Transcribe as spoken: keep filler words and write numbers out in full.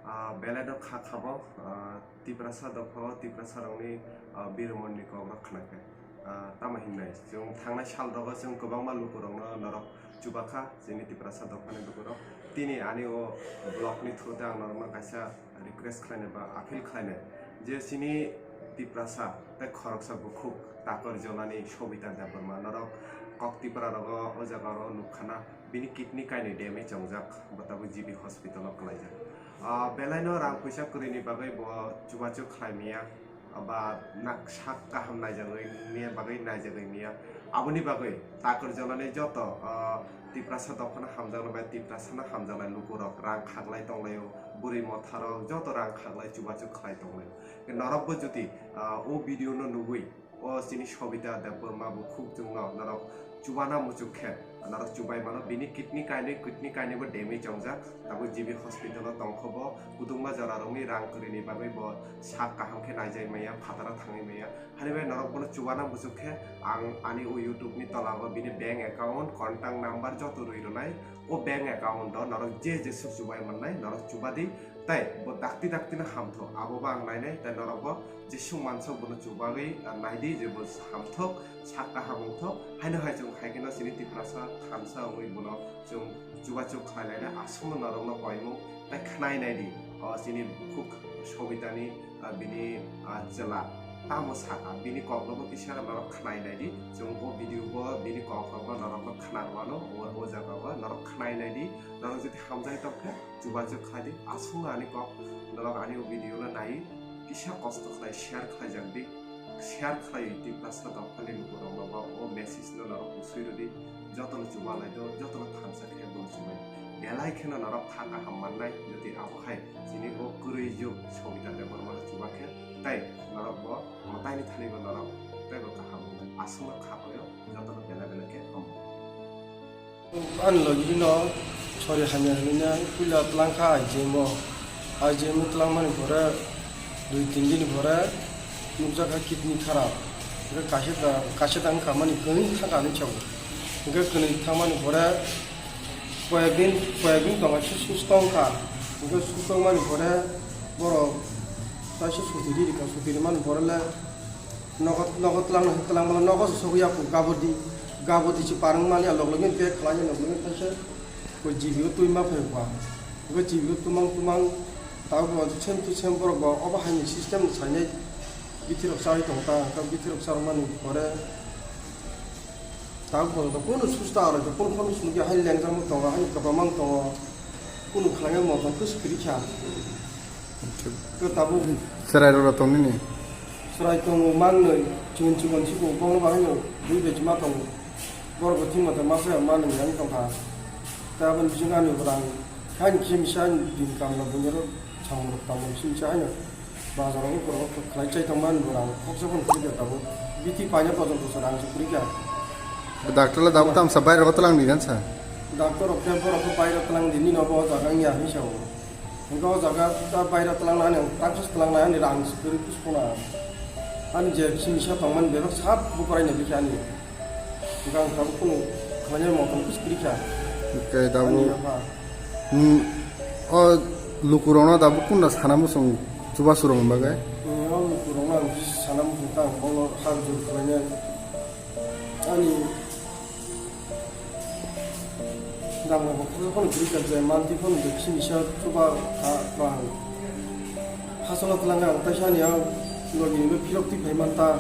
Ah, belai no kha khabo, ah, Tiprasa dopha o Tiprasa rokni, ah, birmoni kok rok khna khe. Ah, tamo hinwi chwng thangnai sal rogo chwng kwbangma luku rokno norok chubakha, chini Tiprasa dophani luku rok. Tini ani o vlog ni through te ang norokno kaisa request khlainai ba appeal khlainai je chini Tiprasa tei khoroksa bukhuk Takarjolani Sobita Debbarma norok kok Tipra rogo o jaga o nukkhana. Bini kidney kainwi damage wngjak, bo tabuk G B hospital o kwlaijak. Ah, belai no rang puisa kwrwini bagwi bo chubachu khlai maya, ba nak sak kaham naijagwi maya, bagwi naijagwi maya. Aboni bagwi Takarjolani joto, ah, Tiprasa dophano hamjaknai bai Tiprasano hamjaknai lukurok rang khaklai tonglaio, bwrwi motharok joto rang khaklai chubachu khlai tonglaio. Norokbo jodi, ah, o video no nugwi, o chini Sobita Debbarma bo khuk chwngno norok chubana muchuk khe norok chubai mano. Bini kidney kainwi, kidney kainwi bo damage wngjak. Tabuk G B hospital o tongkho bo. Kwdwkma jora rokni rang kwrwini bagwi bo sak kaham khe naijai maya, phataro thangwi maya. Hani bai norok bono chubana muchuk khe ang ani o YouTube ni tola o bini bank account, contact number joto rwi rwnai. O bank account o norok je je swk chubai mannai norok chubadi. Tai bo dakti dakti no hamthok, abo bo ang nainai, tai norok bo jesuk mansok bono chubagwi, ah, naidi je bo hamthok, sak kaham wngthok, haino hai chwng hai kheno chini Tiprasa thansa wngwi bono chwng chubachu khlai lainai, aswkno norokno koimung tai khnai naidi, o chini bukhuk Sobitani, ah, bini, ah, chwla tamo saka, bini kokno bo kisa norok khnai naidi, chwng o video bo bini kokrokno norokno khna rwmano, o, o jaga o norok khnai naidi, norok jodi hamjai tongkhe, chubachu khlai di, aswkno ani kok, norok ani o video no nai, kisa kosto khlai share khlaijak di, share khlai di, Tiprasa dophani lukurokno bo o message no norok usui rwdi, jotono chuba lai do, jotono thansa khe bo chubai. Belai kheno norok kha kaham mannai, jodi abo hai chini bo kwrwi juk Sobita Debbarma no chuba khe, tai norok bo mwtaini thani bo norok tei bo kaham wngnai, aswkno kha paio, jotono belai belai khe hambai. Ani logi no sori hamya hinwi puila twlang kha I G M o. I G M o twlang mani pore dui tin din pore nukjak kha kidney kharap. Hwnkhe kaisa da, kaisa da wngkha mani kwnwi thangkha hinwi sao. Hwnkhe kwnwi thangmani pore koyek din, koyek din tongo se susto wngkha. Hwnkhe susto wngmani pore borok kaisa suti riri kha, suti rimani pore le Nogo, nogo twlang, twlang bwla nogo se sogwi ya kho, gabodi, gabodi se parwng mani ya, log logni pek khlai ya, log logni thaisa ko G B o twi ma phai kha. Bo G B o tumang tumang, tabuk bo same to same borok bo obo hai ni system ni sainai bithi rok chawi tong ta, ka bithi rok charwk mani pore tabuk bo to kunu susta aro to kunu kunu sunu ya hai lengjak ma tongo, hai kwbangma tongo, kunu khlai ya motom khe swkri kha. Ko tabuk Chwrai rok tong nini? Chwrai tongo mangnwi, chikon chikon siko, bongno bahai no bui bai chima tongo. Borok bo thwngma tong masa ya manwi yang tongkha. Tei aboni bisingo ani borang haini khe misa din kamla bunyaro samung rok tamo bisingo haino bazar o borok khlai chai tongma ani borang khoksa phano kwrwi kha tabuk. Bithi paina pojonto se rang se kwrwi kha. Doctor le tabuk tamsa bairok twlang di gansa? Doctor rok khe borok khe bairok twlang di nini obo o jaga wngya hinwi sao. Hwnkhe o jaga ta baira twlang nani, ang taksa twlang nani, ani rang se kwrwi kusu khuna. Ani je simisa tongmani bebak sab bukurai ni bikhe ani. Hwnkhe ang tabuk kunu khlainai motom kusu kwrwi kha. Hwnkhe tabuk ani yapha. Hmm, o lukurokno tabuk kunno sana muchung chubachu rokni bagwi? Hmm, o lukurokno ang sana muchung ta ang bono hak jur khlainai. Ani Dam rok bo khoroksa phano kwrwi kha je, manti phano je, sini sa chuba kha bang. Hasolo twlang ang, taisa ni ang logi ni phirok twi phai man ta.